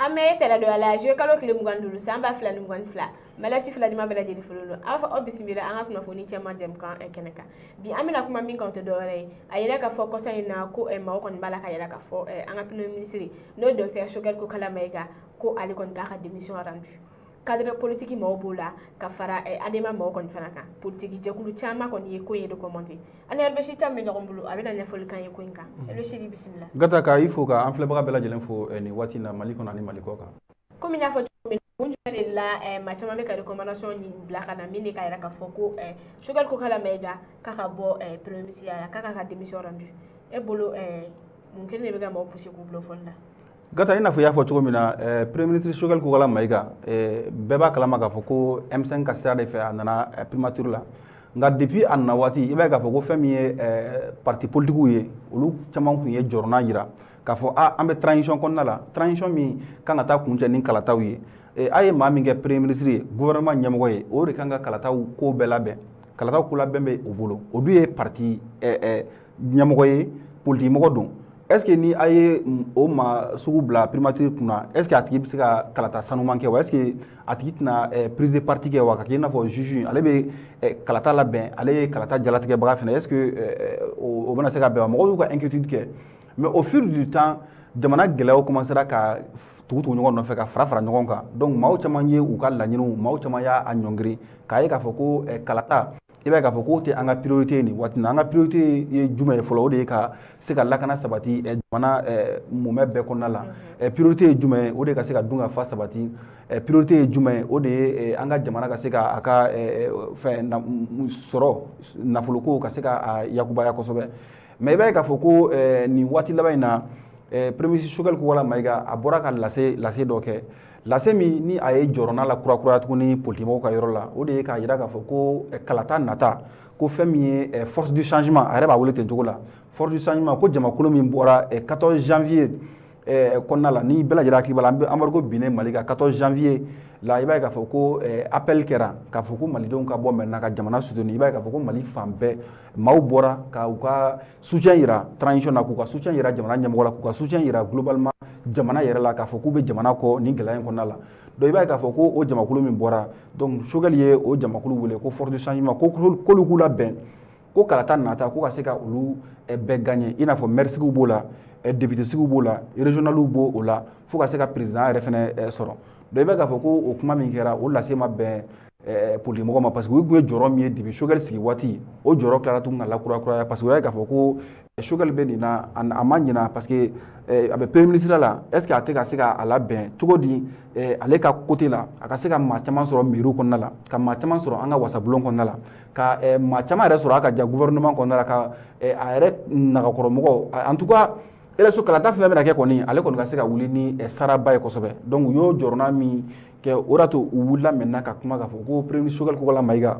An bɛ tɛnɛdonya la, juillet kalo tile 25, san 2022. Maliyɛn fila ɲuman bɛɛ lajɛlen folo don, an b'a fɔ aw bisimila an ka kunnafoni cɛman jɛmukan kɛnɛ kan. Bi, an bɛna kuma min kan, o tɛ dɔwɛrɛ ye, a yɛrɛ ka fɔ kɔsa in na ko maaw kɔni b'a la ka yɛlɛ ka fɔ an ka premier ministre, n'o ye docteur Choguel Kokalla Maïga, ko ale kɔni k'a ka démission rendu. Cadre politique maaw b'o la, ka fara ADEMA maaw kɔni fana kan. Politique jɛkulu caman kɔni ye ko in recommandé. An ni Elbachir Thiam bɛ ɲɔgɔn bolo, a bɛna ɲɛfɔli k'an ye ko in kan. Elbachir, bisimila. Gata, ka i fo, ka an filɛbaga bɛɛ lajɛlen fo nin waati in na, Mali kɔnɔ ani Mali kɔ kan. Komi n y'a fɔ cogo min na, kun jumɛn de la maa caman bɛ ka recommandation bila ka na, min de ka yira k'a fɔ ko Choguel Kokalla Maïga k'a ka bɔ premier ministre la, k'a ka démission rendu? E bolo, mun kelen de bɛ ka maaw pousser k'u bila o fɔli la? Gata, i n'a fɔ i y'a fɔ cogo min na, premier ministre Choguel Kokalla Maïga, bɛɛ b'a kalama k'a fɔ ko M5 ka sira de fɛ a nana primature la. Nka depuis a nana waati, i b'a ye k'a fɔ ko fɛn min ye parti politiques ye, olu caman tun ye jɔrɔna yira k'a fɔ a an bɛ transition kɔnɔna la, transition min kan ka taa kuncɛ ni kalataw ye. A ye maa min kɛ premier ministre ye, gouvernement ɲɛmɔgɔ ye, o de kan ka kalataw ko bɛɛ labɛn. Kalataw ko labɛn bɛ o bolo, o dun ye parti ɲɛmɔgɔ ye, politique mɔgɔ don. Est ce que ni a ye o maa sugu bila primature kunna, est ce que a tigi bɛ se ka kalata sanuman kɛ wa? Est ce que a tigi tɛna prise de parti kɛ wa, ka kɛ i n'a fɔ juge, ale bɛ kalata labɛn, ale ye kalata jalatigɛbaga fana? Est ce que o bɛna se ka bɛn wa? Mɔgɔw y'u ka inquiétude kɛ. Mais au fil du temps, jamana gɛlɛyaw commencera ka tugu tugu ɲɔgɔn nɔfɛ, ka fara fara ɲɔgɔn kan. Donc maaw caman ye u ka laɲiniw, maaw caman y'a ɲɔngiri k'a ye k'a fɔ ko kalata, i b'a ye k'a fɔ k'o tɛ an ka priorité ye nin waati in na. An ka priorité ye jumɛn ye fɔlɔ? O de ye ka se ka lakana sabati jamana mumɛ bɛɛ kɔnɔna la. Priorité ye jumɛn ye? O de ye ka se ka dun ka fa sabati. Priorité ye jumɛn ye? O de ye an ka jamana ka se ka a ka fɛn sɔrɔ, nafoloko ka se ka a yakubaya kosɛbɛ. Mais i b'a ye k'a fɔ ko nin waati laban in na, premier ministre Choguel Kokalla Maïga, a bɔra ka lase dɔ kɛ, lase min ni a ye jɔrɔna la kurakuraya tuguni politikimɔgɔw ka yɔrɔ la. O de ye k'a jira k'a fɔ ko kalata nata, ko fɛn min ye force du changement, a yɛrɛ b'a wele ten cogo la, force du changement, ko jamakulu min bɔra 14 janvier kɔnɔna la, ni bɛɛ lajɛlen hakili b'a la, embargo binnen Mali kan 14 janvier la, i b'a ye k'a fɔ ko appel kɛra k'a fɔ ko malidenw ka bɔ maintenant ka jamana soutenir. I b'a ye k'a fɔ ko Mali fan bɛɛ maaw bɔra ka u ka soutien yira transition na, k'u ka soutien yira jamana ɲɛmɔgɔ la, k'u ka soutien yira globalement jamana yɛrɛ la, k'a fɔ k'u bɛ jamana kɔ nin gɛlɛya in kɔnɔna la. Donc i b'a ye k'a fɔ ko o jamakulu min bɔra, donc Choguel ye o jamakulu wele ko force du changement, ko k'olu k'u labɛn ko kalata nata, ko ka se ka olu bɛɛ gagner, i n'a fɔ maire sigiw b'o la, député sigiw b'o la, régionaliw b'o o la, fo ka se ka président yɛrɛ fɛnɛ sɔrɔ. Donc i b'a ye k'a fɔ ko o kuma min kɛra, o lase ma bɛn politique mɔgɔ ma, parce que u tun ye jɔyɔrɔ min ye depuis Choguel sigi waati, o jɔyɔrɔ tilara tuguni ka lakurakuraya, parce que u y'a ye k'a fɔ ko Choguel bɛ nin na, a ma ɲina, parce que a bɛ premier ministre la. Est ce que a tɛ ka se ka a labɛn cogo di ale ka côté la, a ka se ka maa caman sɔrɔ mairie kɔnɔna la, ka maa caman sɔrɔ an ka wasabulon kɔnɔna la, ka maa caman yɛrɛ sɔrɔ a ka ja gouvernement kɔnɔna la, ka a yɛrɛ nagakɔrɔmɔgɔw, en tout cas élection kalata fɛn fɛn bɛna kɛ kɔni, ale kɔni ka se ka wuli ni saraba ye kosɛbɛ. Donc u y'o jɔrɔna min kɛ, o de y'a to u wulila maintenant ka kuma k'a fɔ ko premier ministre Choguel Kokalla Maïga,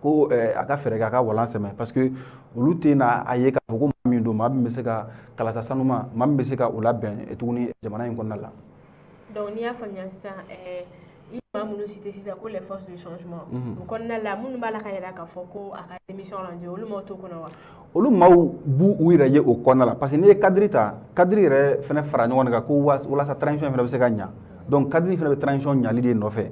ko a ka fɛɛrɛ kɛ a ka walan sɛmɛ, parce que olu tɛna a ye k'a fɔ ko maa min don, maa min bɛ se ka kalata sanuma, maa min bɛ se ka o labɛn tuguni jamana in kɔnɔna la. Donc n'i y'a faamuya sisan, i maa minnu cité sisan ko les forces de changement, o kɔnɔna la, minnu b'a la ka yira k'a fɔ ko a ka démission rendu, olu maaw t'o kɔnɔ wa? Olu maaw b'u u yɛrɛ ye o kɔnɔna la, parce que n'i ye cadre ta, cadre yɛrɛ fɛnɛ fara ɲɔgɔn kan ko walasa transition fɛnɛ bɛ se ka ɲa. Donc cadre fɛnɛ bɛ transition ɲali de nɔfɛ.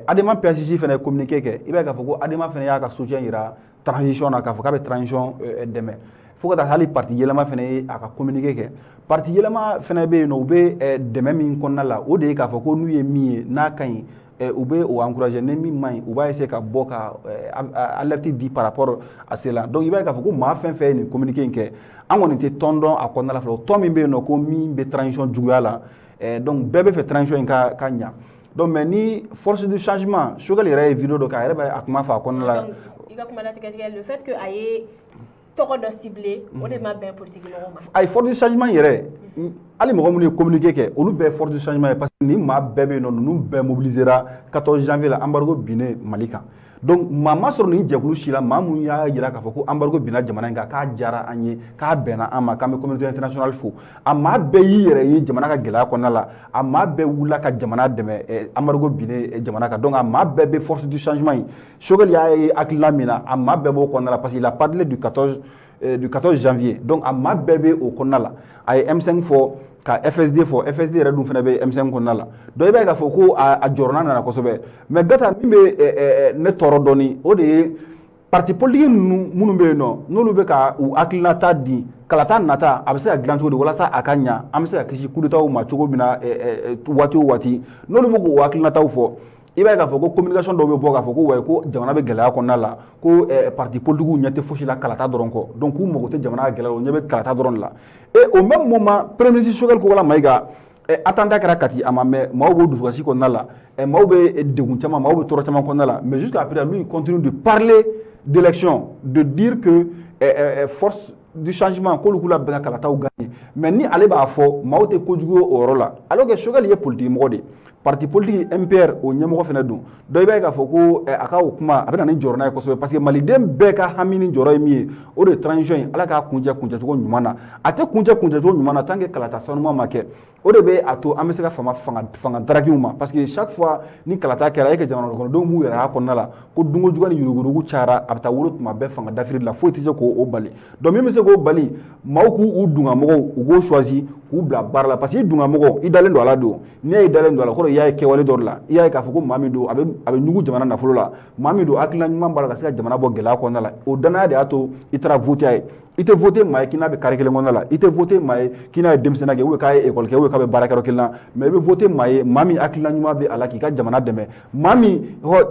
ADEMA PHJ fɛnɛ ye communiqué kɛ. I b'a ye k'a fɔ ko ADEMA fɛnɛ y'a ka soutien yira transition na, k'a fɔ k'a bɛ transition dɛmɛ, fo ka taa hali parti yɛlɛma fɛnɛ ye a ka communiqué kɛ. Parti yɛlɛma fɛnɛ bɛ yen nɔ, u bɛ dɛmɛ min kɔnɔna la, o de ye k'a fɔ ko n'u ye min ye n'a ka ɲi, u bɛ o encourager, ni min man ɲi, u b'a essayer ka bɔ ka alerte di par rapport à cela. Donc i b'a ye k'a fɔ ko maa fɛn fɛn ye nin communiqué in kɛ, an kɔni tɛ tɔn dɔn a kɔnɔna la fɔlɔ, tɔn min bɛ yen nɔ ko min bɛ transition juguya la. Donc bɛɛ bɛ fɛ transition in ka ɲa. Donc mais ni force du changement, Choguel yɛrɛ ye vidéo dɔ kɛ, a yɛrɛ bɛ a kuma fɔ a kɔnɔna la. Donc i ka kuma latigɛ, le fait que a ye tɔgɔ dɔ ciblé, o de ma bɛn politique mɔgɔw ma? Ayi, force du changement yɛrɛ, hali mɔgɔ minnu ye communiqué kɛ, olu bɛɛ ye force du changement ye, parce que nin maa bɛɛ bɛ yen nɔ, ninnu bɛɛ mobilisera 14 janvier la, embargo binnen Mali kan. Donc maa ma sɔrɔ nin jɛkulu si la, maa mun y'a jira k'a fɔ ko embargo binna jamana in kan, k'a diyara an ye, k'a bɛnna an ma, k'an bɛ communauté internationale fo. A maa bɛɛ y'i yɛrɛ ye jamana ka gɛlɛya kɔnɔna la, a maa bɛɛ wulila ka jamana dɛmɛ embargo binnen jamana kan. Donc a maa bɛɛ bɛ force du changement ye. Choguel y'a ye hakilina min na, a maa bɛɛ b'o kɔnɔna la, parce qu'il a parlé du 14 du 14 janvier. Donc a maa bɛɛ bɛ o kɔnɔna la. A ye M5 fɔ, ka FSD fɔ, FSD yɛrɛ dun fana bɛ M5 kɔnɔna la. Donc i b'a ye k'a fɔ ko a jɔrɔna nana kosɛbɛ. Mais Gata, min bɛ ne tɔɔrɔ dɔɔni, o de ye parti politique ninnu minnu bɛ yen nɔ, n'olu bɛ ka u hakilinata di kalata nata, a bɛ se ka dilan cogo di walasa a ka ɲa, an bɛ se ka kisi coup d'état ma cogo min na waati o waati, n'olu bɛ k'u hakilinataw fɔ, i b'a ye k'a fɔ ko communication dɔw bɛ bɔ k'a fɔ ko wayi, ko jamana bɛ gɛlɛya kɔnɔna la, ko parti politique ɲɛ tɛ fosi la kalata dɔrɔn kɔ, donc k'u mago tɛ jamana ka gɛlɛya la, u ɲɛ bɛ kalata dɔrɔn de la. Et au même moment, premier ministre Choguel Kokalla Maïga, attentat kɛra Kati, a ma mɛn, maaw b'o dusukasi kɔnɔna la, maaw bɛ degun caman, maaw bɛ tɔɔrɔ caman kɔnɔna la, mais jusqu'à présent, lui, il continue de parler d'élection, de dire que force du changement, k'olu k'u labɛn ka kalataw gagner. Mais ni ale b'a fɔ, maaw tɛ kojugu ye o yɔrɔ la, alors que Choguel ye politique mɔgɔ de ye, parti politique MPR o ɲɛmɔgɔ fana don. Donc i b'a ye k'a fɔ ko a ka o kuma, a bɛ na ni jɔrɔna ye kosɛbɛ, parce que maliden bɛɛ ka hami ni jɔrɔ ye min ye, o de ye transition ye. Ala k'a kuncɛ kuncɛcogo ɲuman na. A tɛ kuncɛ kuncɛcogo ɲuman na tant que kalata sanuman ma kɛ. O de bɛ a to an bɛ se ka fama fanga darakiw ma, parce que chaque fois ni kalata kɛra e ka jamana kɔnɔdenw b'u yɛrɛ y'a kɔnɔna la ko dunko juguya ni yuruguyurugu cayara, a bɛ taa wolo tuma bɛɛ fanga dafiri la, foyi tɛ se k'o bali. Donc min bɛ se k'o bali, maaw k'u dungamɔgɔw, u k'o choisi k'u bila baara la, parce que i dungamɔgɔ, i dalen don a la don. N'i y'a ye dalen don a la, kɔrɔ i y'a ye kɛwale dɔ de la, i y'a ye k'a fɔ ko maa min don, a bɛ ɲugu jamana nafolo la, maa min don, hakilina ɲuman b'a la ka se ka jamana bɔ gɛlɛya kɔnɔna la. O danaya de y'a to i taara voter a ye. I tɛ voter maa ye k'i n'a bɛ carré kelen kɔnɔna la, i tɛ voter maa ye k'i n'a ye denmisɛnninya kɛ, ou k'a ye école kɛ, ou k'a bɛ baarakɛyɔrɔ kelen na, mais i bɛ voter maa ye, maa min hakilina ɲuman bɛ a la k'i ka jamana dɛmɛ, maa min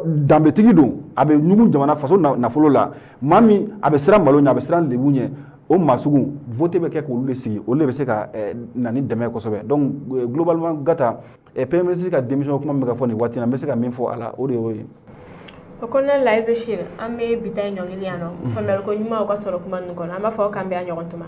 danbetigi don, a bɛ ɲugu jamana faso nafolo la, maa min a bɛ siran malo ɲɛ, a bɛ siran lebu ɲɛ. O maa sugu, vote bɛ kɛ k'olu de sigi, olu de bɛ se ka na ni dɛmɛ ye kosɛbɛ. Donc globalement, Gata, premier ministre ka démission kuma min bɛ ka fɔ nin waati in na, n bɛ se ka min fɔ a la, o de y'o ye. O kɔnɔna la, Bachir, an bɛ bi ta in ɲɔngiri yan nɔ. Faamuyali ko ɲuman o ka sɔrɔ kuma ninnu kɔnɔ. An b'a fɔ k'an bɛ a ɲɔgɔn tuma.